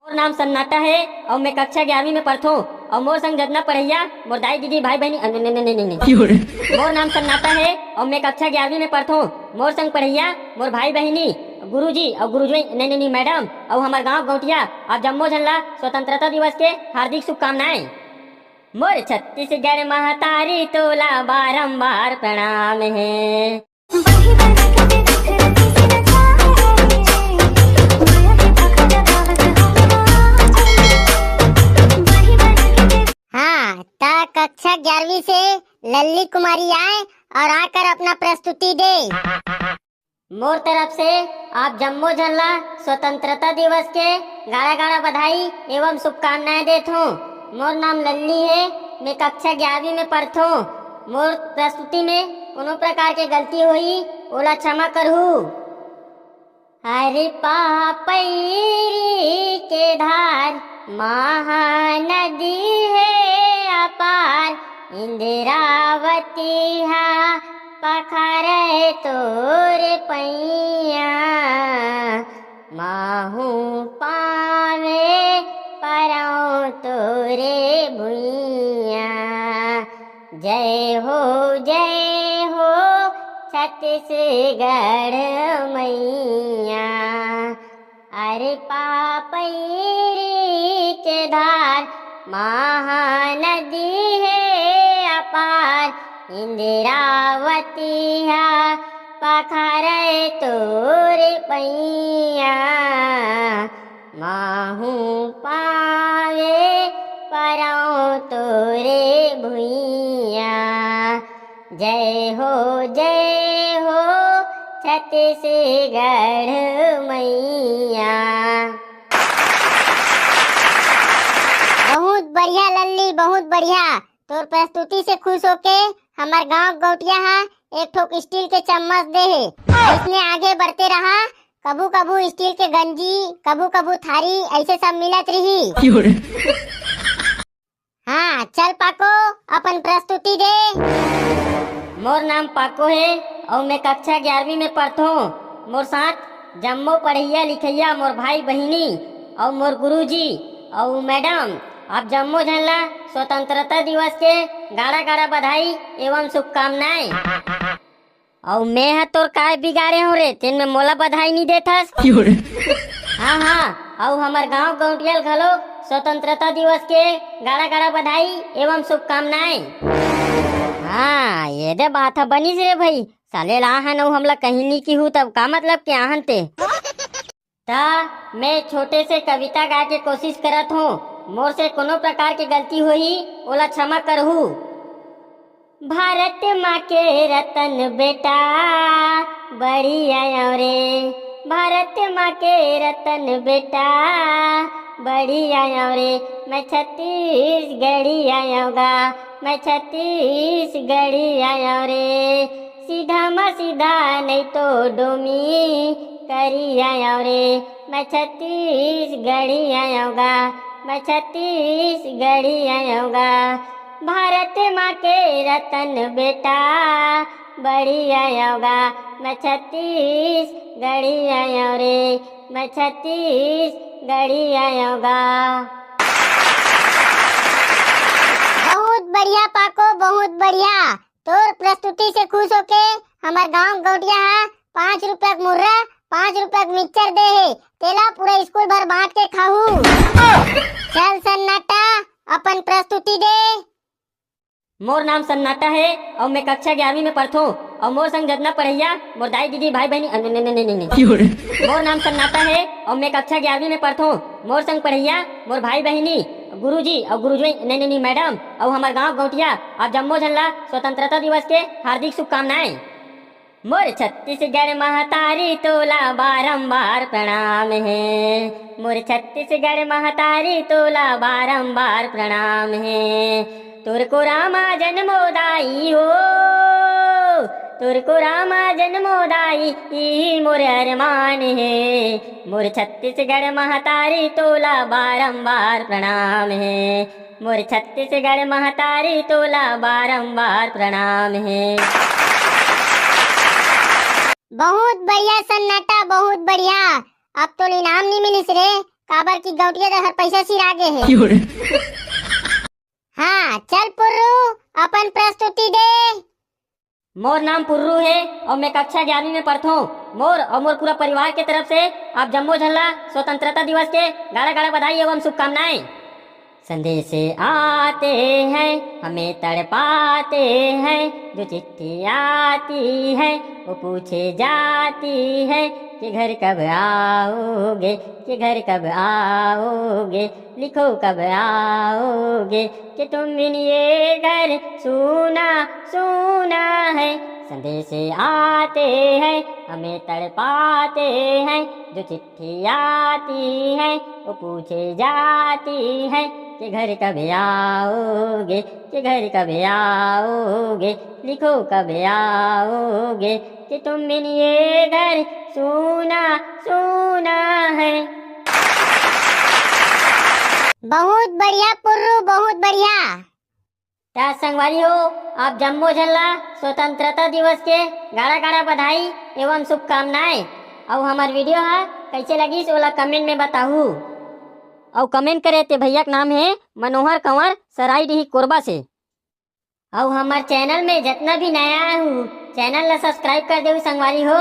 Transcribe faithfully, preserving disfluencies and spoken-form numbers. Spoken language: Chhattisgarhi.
मोर नाम सन्नाटा हे अउ मैं कक्षा ग्यारहवीं में पढ़थों। अउ मोर संग जतना पढ़इया, मोर दाई दीदी भाई बहिनी, अ, नहीं, नहीं, नहीं, नहीं, नहीं। मोर नाम सन्नाटा हे अउ मैं कक्षा ग्यारहवीं में पढ़थों। मोर संग पढ़इया, मोर भाई बहिनी, गुरुजी अउ गुरुजी, नहीं, नहीं, नहीं, मैडम अउ हमर गांव गौटिया, आप जम्मो झन ला स्वतंत्रता दिवस के हार्दिक शुभकामनाएं। मोर छत्तीसगढ़ महतारी तोला बारंबार प्रणाम हे। हाँ, त कक्षा ग्यारहवीं से लल्ली कुमारी आए और आकर अपना प्रस्तुति दे। मोर तरफ से आप जम्मो झन ला स्वतंत्रता दिवस के गाड़ा गाड़ा बधाई एवं शुभकामनाएं देत हूँ। मोर नाम लल्ली हे, मैं कक्षा ग्यारहवीं में पढ़थों। मोर प्रस्तुति में कोनो प्रकार के गलती होही, ओला क्षमा करहू। हर पापैरी के धार महानदी हे अपार, इंद्रावती हा पखारे तोर पैया, महूँ पावे परौं तोरे भुइया। जय हो, जय हो छत्तीसगढ़ मैया। अरे पापैरी के धार महानदी हे अपार, इंद्रावती हा पखारे तोर पैया। महूँ पावे परौं तोरे भुइया। जय हो, जय हो छत्तीसगढ़ मैया। बहुत बढ़िया लल्ली, बहुत बढ़िया। तोर प्रस्तुति से खुश होके हमर गांव गौटिया हा एक ठोक स्टील के चम्मच दे हे। इसने आगे बढ़ते रहा। कभू कभू स्टील के गंजी, कभू कभू थारी, ऐसे सब मिलत रही। हाँ, चल पाको, अपन प्रस्तुति दे। मोर नाम पाको हे अउ मैं कक्षा ग्यारहवीं में पढ़थों। मोर साथ जम्मो पढ़इया लिखइया, मोर भाई बहिनी अउ मोर गुरुजी अउ मैडम, आप जम्मो झन ला स्वतंत्रता दिवस के गाड़ा गाड़ा बधाई एवं शुभकामनाएं। अउ मैं ह तोर काय बिगाड़े हंव रे, तेन में मोला बधाई नी देथस? हाँ, हाँ, अउ हमर गांव गौंटिया ल घलो स्वतंत्रता दिवस के गाड़ा गाड़ा बधाई एवं शुभकामनाएं। हाँ, ये दे बात ह बनिस रे भई, साले ला आहन अउ हमला कहीं नी किहू, तब का मतलब के आहन ते? त मैं छोटे से कविता गाय के कोशिश करत हूँ, मोर से कोनो प्रकार के गलती होही, ओला क्षमा करहू। भारत माँ के रतन बेटा, बड़ी आयव रे। भारत माँ के रतन बेटा, बड़ी आयव रे। मैं छत्तीसगढ़ी आयव गा, मैं छत्तीसगढ़ी आयव रे। सीधा मा सीधा नहीं तो डोमी करी आयव रे। मैं छत्तीसगढ़ी आयव गा, मैं छत्तीसगढ़ी आयव गा। भारत माँ के रतन बेटा, बड़ी आयव गा। मैं छत्तीसगढ़ी आयव रे, मैं छत्तीसगढ़ी आयव गा। बहुत बढ़िया पाको, बहुत बढ़िया। तोर प्रस्तुति से खुश होके हमर गांव गौटिया हा पाँच रुपया के मुर्रा, पाँच रुपया के मिक्सचर दे हे, तेला पूरा स्कूल भर बांट के खाहू। चल सन्नाटा, अपन प्रस्तुति दे। मोर नाम सन्नाटा हे अउ मैं कक्षा ग्यारहवीं में पढ़थों अउ मोर संग जतना पढ़इया, मोर दाई दीदी भाई बहिनी, अ, नहीं, नहीं, नहीं, नहीं, नहीं। मोर नाम सन्नाटा हे अउ मैं कक्षा ग्यारहवीं में पढ़थों। मोर संग पढ़इया, मोर भाई बहिनी, गुरुजी अउ गुरुजी, नहीं, नहीं, नहीं, मैडम अउ हमर गांव गौंटिया, आप जम्मो झन ला स्वतंत्रता दिवस के हार्दिक शुभकामनाएं। मोर छत्तीसगढ़ महतारी तोला बारंबार प्रणाम हे। मोर छत्तीसगढ़ महतारी तोला बारंबार प्रणाम हे। तोर कोरा मा जनमो दाई हो, तोर कोरा मा जनमो दाई, इही मोर अरमान हे। मोर छत्तीसगढ़ महतारी तोला बारंबार प्रणाम हे। मोर छत्तीसगढ़ महतारी तोला बारंबार प्रणाम हे। बहुत बढ़िया सन्नाटा, बहुत बढ़िया। अब तोला इनाम नी मिलिस रे, काबर कि गौंटिया दे हर पैसा सिरा गे हे। हाँ, चल पुर्रू, अपन प्रस्तुति दे। मोर नाम पुर्रू हे अउ मैं कक्षा ग्यारहवीं में पढ़थों। मोर अउ मोर पूरा परिवार के तरफ से आप जम्मो झन ला स्वतंत्रता दिवस के गाड़ा गाड़ा बधाई एवं शुभकामनाएं। संदेश आते हैं, हमें तड़पाते हैं, जो चिट्ठी आती है, वो पूछे जाती है कि घर कब आओगे, कि घर कब आओगे, लिखो कब आओगे, कि तुम बिन ये घर सूना सूना है। संदेश आते हैं, हमें तड़पाते हैं, जो चिट्ठी आती है, वो पूछे जाती है कि घर कब आओगे, कि घर कब आओगे, लिखो कब आओगे, कि तुम बिन ये घर सूना सूना है। बहुत बढ़िया पुर्रू, बहुत बढ़िया। त संगवारी हो, आप जम्मो झन ला स्वतंत्रता दिवस के गाड़ा गाड़ा बधाई एवं शुभकामनाएं। अउ हमर वीडियो हा कैसे लगिस, ओला कमेंट में बताहू। अउ कमेंट करे ते भैया के नाम हे मनोहर कंवर, सराईडीह कोरबा से। अउ हमर चैनल में जतना भी नया आए हू, चैनल ला सब्सक्राइब कर देहू संगवारी हो।